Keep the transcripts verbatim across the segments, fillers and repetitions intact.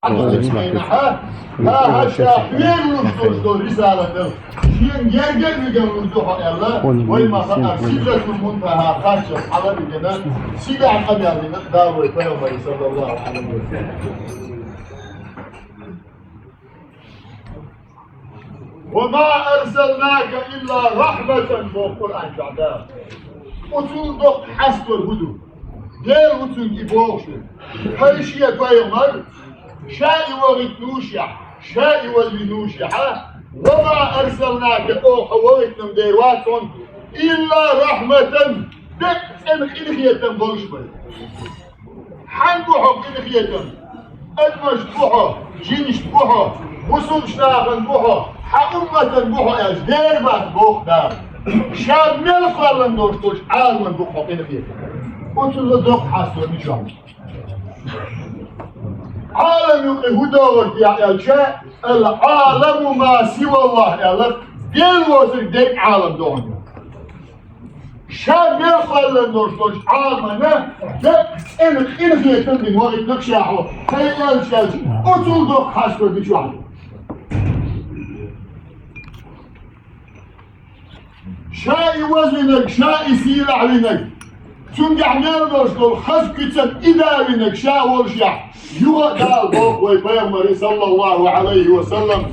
Хьа ша хьоьга луш долаш дола рисалат да. Шийна гергара виган луш да хьо аьлла, вай ма хаьара, Сидратул Мунтахьа кхаччалца хьалвигна, сигахьа къамаьл дина Дала вай пайхамарга, саллаллахӀу Ӏалайхи ва саллам. «وما أرسلناك إلا رحمة», боху Къуръан чу Дала. Оцул доккха хьаставар хӀун ду? Дала оцунга и бохуш ду. Хьай шен пайхамар, ша и вахийтинашехь, ша и вазвинашехь, «وما أرسلناك», оха хьо вахийтина дер вац хьона, «إلا رحمة», деккъа цӀена къинхетам болаш бара. Хьан бу хьо къинхетам? Адамашта бу хьо, жинашта бу хьо, бусалба нахана бу хьо, хьан умматана бу хьо аьлча, дера бац боху Дала. Ша мел кхоьллина долаш долчу Ӏаламна бу хьо къинхетам. Оцул доккха хьаставар мичахь? Ӏалам юкъе хӀун догӀург я аьлча, «العالم ما سوى الله» аьлла, Дала воцург дерг Ӏалам догӀу. Ша мел кхоьллина долаш долчу Ӏаламна деккъа цӀена къинхетам бина вахийтина ша хьо, хьай аьлча, оцул доккха хьаставар мичахь ду? Ша и вазвинарг, ша и сийлахь винарг, цуьнгахь мел долаш долу хаза куьцам и да винарг ша волушехь, юха а Дала боху вай пайхамарга, саллаллахӀу Ӏалайхи ва саллам: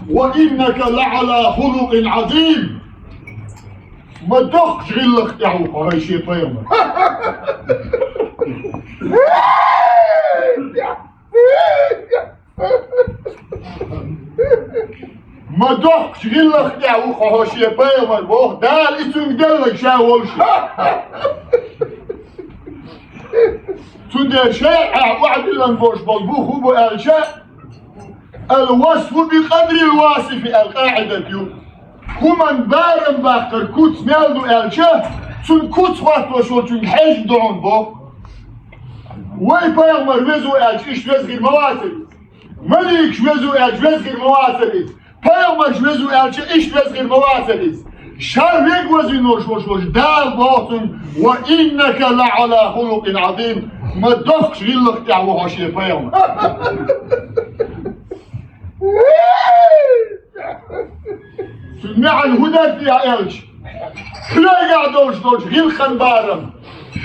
«وإنك لعلى خلق عظيم». Ма доккхачу гӀиллакх тӀехь ву хьо, хьай шен пайхамар. Ма доккхачу гӀиллакх тӀехь ву хьо, хьо шен пайхамар, боху Дала, и цуьнга делларг ша волуш. Цундела шарӀехь охьадиллина болуш болу бух хӀун бу аьлча, «الوصف بقدر الواصف» аьлла къаӀидат ю. ХӀуманна барам баккхар куц мел ду аьлча, цунна куц хӀоттош волчуьнга хьежна ду хьуна боху. Вай пайхамар веза ву аьлча, иштта веза хир ма вацара иза. Маликаш веза ву аьлча, веза хир ма вацара иза. Пайхамарш веза ву аьлча, иштта веза хир ма вацара иза. Ша вега вазвина волуш волуш волчу Дала боху цунга: «وإنك لعلى خلق عظيم». Ма доккхачу гӀиллакх тӀехь ву хьо, шен пайхамар. Цуьнан маьӀна хӀун дара те аьлча, хьоьгахь долуш долчу гӀиллакхан барам,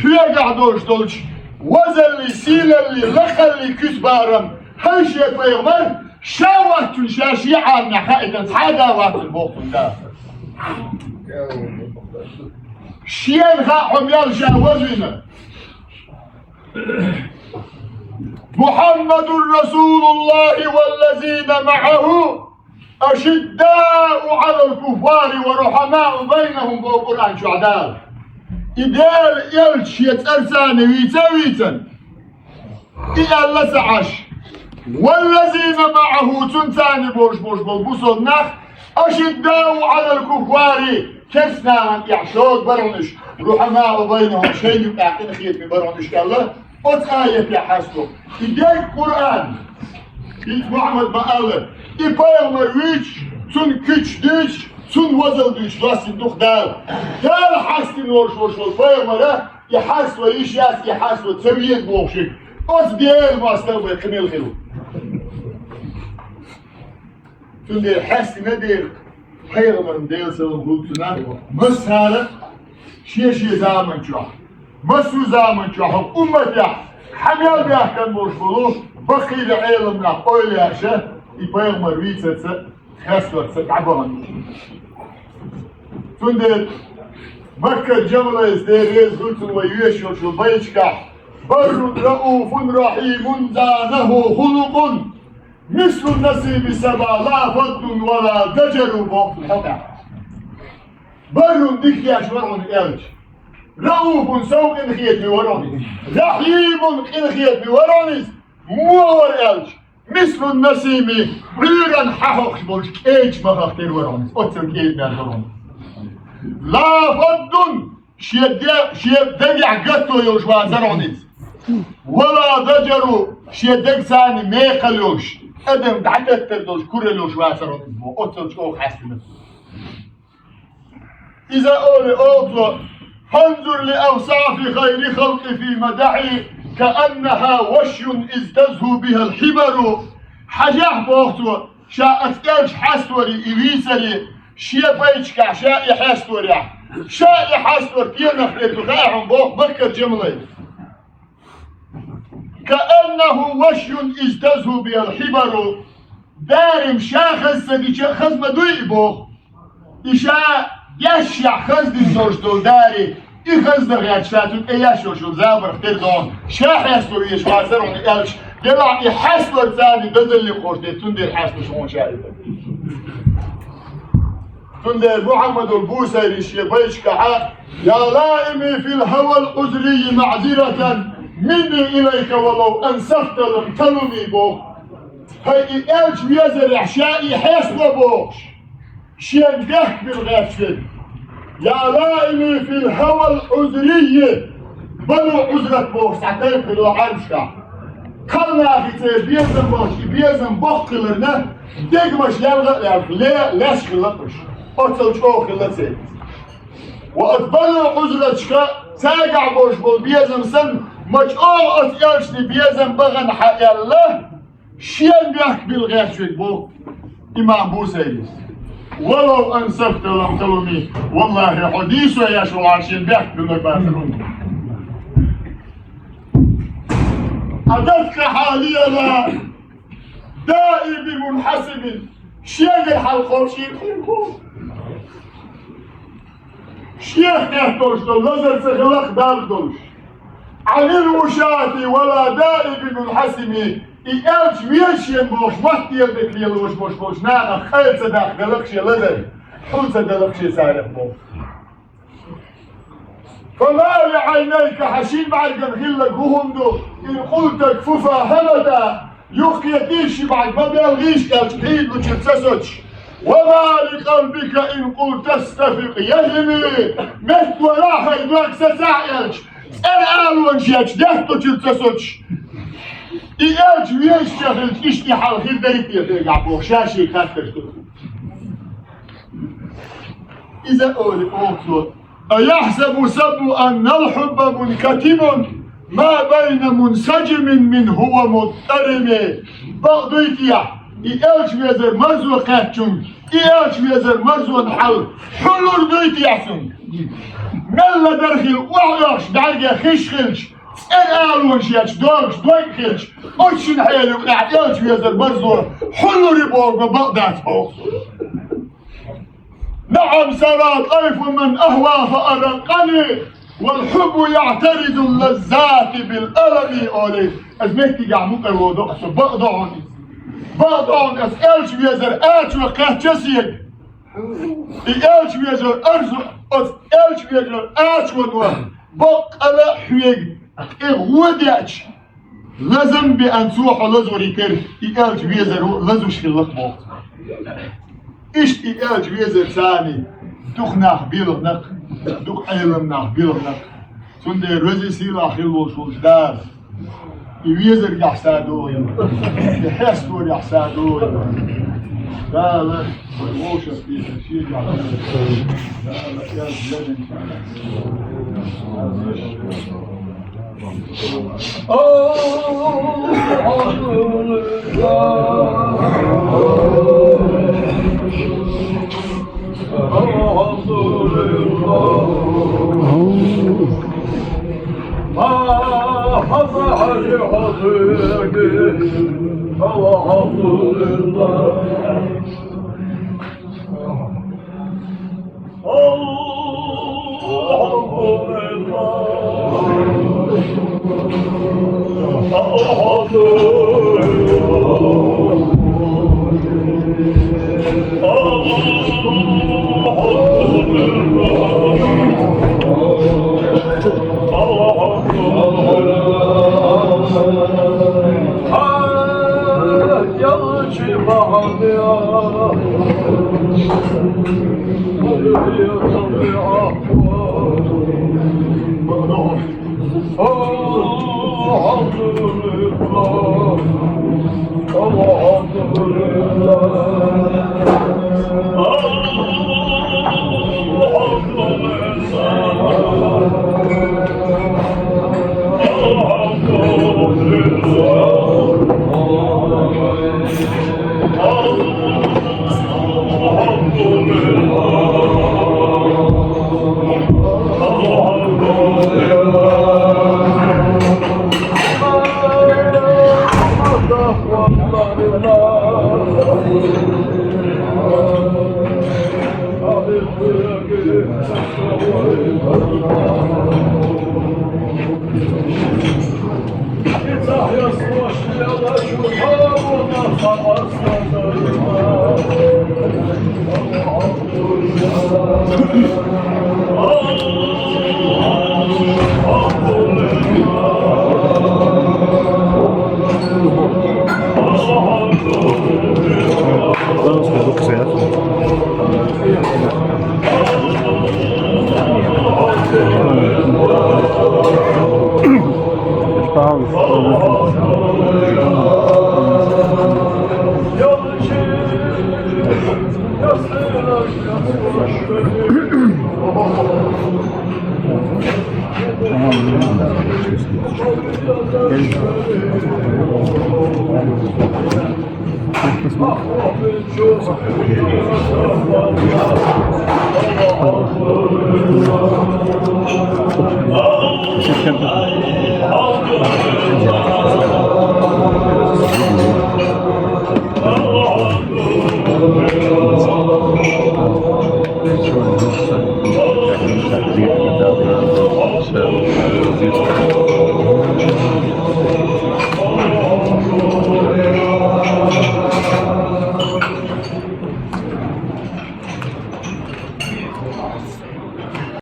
хьоьгахь долуш долчу вазалли, сийлалли, лакхалли куьцбарам, хьай шен пайхамар, ша вац цунна ша шен Ӏаламехь хаийтина цхьа а да вац цунна боху цунна Дала. Шена хаьа хьо мел ша вазвина. «محمد رسول الله والذين معه أشداء على الكفار رحماء بينهم», боху Къуръан чохь Дала. И Дела элча шен цӀарца вийца а вийцина, и аьлла ца Ӏаш: «والذين معه», цунца болуш болуш болу бусалба нах, «أشداء على الكفار», керстанашна тӀехь шога бара хьуна уьш, «رحماء بينهم», шайна юкъахь къинхетаме бара хьуна уьш аьлла, оцу аятехь хьаьсто. И дерг Къуръан, и Мухьаммад ма-аллара, и пайхамар вуьйцуш, цунна куьч дуьйцуш, цунна вазал дуьйцуш ластийна ду-кх Дала. Дала хьаьстина волуш волуш волу пайхамара и хьаьсто йиш яц, и хьаьсто ца веза бохуш, оцу Делан мостагӀа вай кхин мел хир ву. Цундела хьаьстина дера, пайхамарна, Делан салам хуьлда цунна, массара а шен-шен заман чохь, массо а заман чохь хӀокху умматехь хьа мел баьхкина болуш болу баккхийла Ӏеламнах, ойла еш, и пайхамар вийцарца, хесторца дӀабахана. Цундела Маккара Джабрайла, Дела реза хуьлда цунна, вай вешаш йолчу байташкахь: «بر رؤوف رحيم زانه خلق مثل النسيم سما لا فض ولا ضجر», боху хьокъехь. Баррун дика деш вара хьуна элча. Рауфун сов къинхетаме вара хьуна иза. Рахьимун къинхетаме вара хьуна иза. Муха вара элча? Мислун насими, Ӏуьйранна хьахьокхуш болчу кӀедачу махах тера вара хьуна иза. Оццул кӀеда мел вара хьуна. Ла фаддун, шен де-, шен дагахь гатто йолуш вацара хьуна иза. Вала даджару, шен дагца мекхал йолуш, адам дӀатеттар долуш куралла йолуш вацара хьуна иза. Оццул чӀогӀа хьаьстина. Иза олий олу цо: «Фанзур ли авсафи хайри халкъи фи мадахьи, كأنها وشي اجتازه بها الحبر. Хьажахь, боху цо, ша оцу элча хьасторе, и вийцаре, шен пайчехь ша и хьасторехь. Ша и хьастор кенах тӀе ду хаьа хьуна, боху Маккара Джамалайс. كأنه وشي اجتازه بها الحبر. Дарим ша хаза ца дича, хаза ма дуй и, боху. И ша дешшехь хаза дина долуш долу дари, и хаза дан гӀерташ цунна тӀе еш йолуш йолу забарх тера догӀу. Ша хьастор веш вацара хьуна элча, делахь и хьастор царна дазалле кхош дерг, цундела хьастор шу хьуна ша и. Цундела Мухьаммадул Бусайрис шен байчкахьа: يا لائمي في الهوى العذري معذرة مني إليك ولو أنصفت لم تلمي, боху. ХӀай и элча везарехь ша и хьестало бохуш, шен бехк била гӀерташ верг. يا لائمي في الهوى العذري, Бану Ӏузрат бохуш цхьа тайпа хилла Ӏарбашкахь. Кхалнахе церан безам болуш, и безам боккха хиларна, дегамаш ялха а лаьлла, ле-, леш хилла уьш. Оццул чӀогӀа хилла церан. Ва оцу Бану Ӏузраташка цаьргахь болуш болу безам санна, ма чӀогӀа оцу элчанан безам бахана хьа аьлла, шен бехк била гӀерташ верг, боху имам Бусайрис. ولو أنصفت لم تلمي, валлахӀи, хьо нийсо еш валахь, шен бехк билларг бацара хьуна. أتتك حاليا دائي بمنحسم, шегара хьалха шен хир хьуна. Шех хетталуш долу лазар ца хиларх дарба долуш. عن الوشاة ولا دائي بمنحسم. И элча веза шена бохуш, мотт дерг лелош болуш болчу нахах къайла ца даккха далахь шен лазар, хьул ца далахь шен царах боху. فما لعينيك, хьан шина бӀаьргана хилларг хӀун хӀума ду, إن قلت اكففا همتا, юххе тийша ши бӀаьрг ма белхийша аьлча, хьийдалучуьра ца соцуш. وما لقلبك إن قلت استفق يهمي, меттавала хьайн дог сацахьа аьлча, цӀера алонаш ечу детталучуьра ца соцуш. И элча везаш ца хилча, иштта и хьал хир дарий те хьоьгахь боху, ша шега хаттарш ду. Иза олий боху цо: أيحسب الصب أن الحب منكتم ما بين منسجم منه ومضطرم. Бакъ дуй те, и элча везар марзо кхаьччунна, и элча везар марзонан хьал хьулур дуй те цунна? Мелла дара хила охьаоьхуш бӀаьрге хиш хилча, цӀера алонаш ечу догаш дог хилча, оцу шина хьеле юкъахь элча везар марзо хьулур боху ма бакъ дац боху. نعم سرى طيف من أهوى فأرقني والحب يعترض اللذات بالألم, олий. Аса меттигехь мукъарло до аса, бакъ до хьуна иза. Бакъ до хьуна, аса элча везар ачо кхаьчча соьга. И элча везар арзу, аса элча везар ачо до, бакъ къала хьоьга тӀе гӀо деача, лазам беана цо хьо лазорий тера, и элча везаро лазуш хиларх боху. Иштта и элча везар царна дукха нах белханакх, дукха Ӏеламнах белханакх. Цундела веза сийлахь хила волуш волчу Дала и везаргахь садогӀийла, и хьесторехь садогӀийла. Дала вай вовшах тешар шегахь. Дала элча везар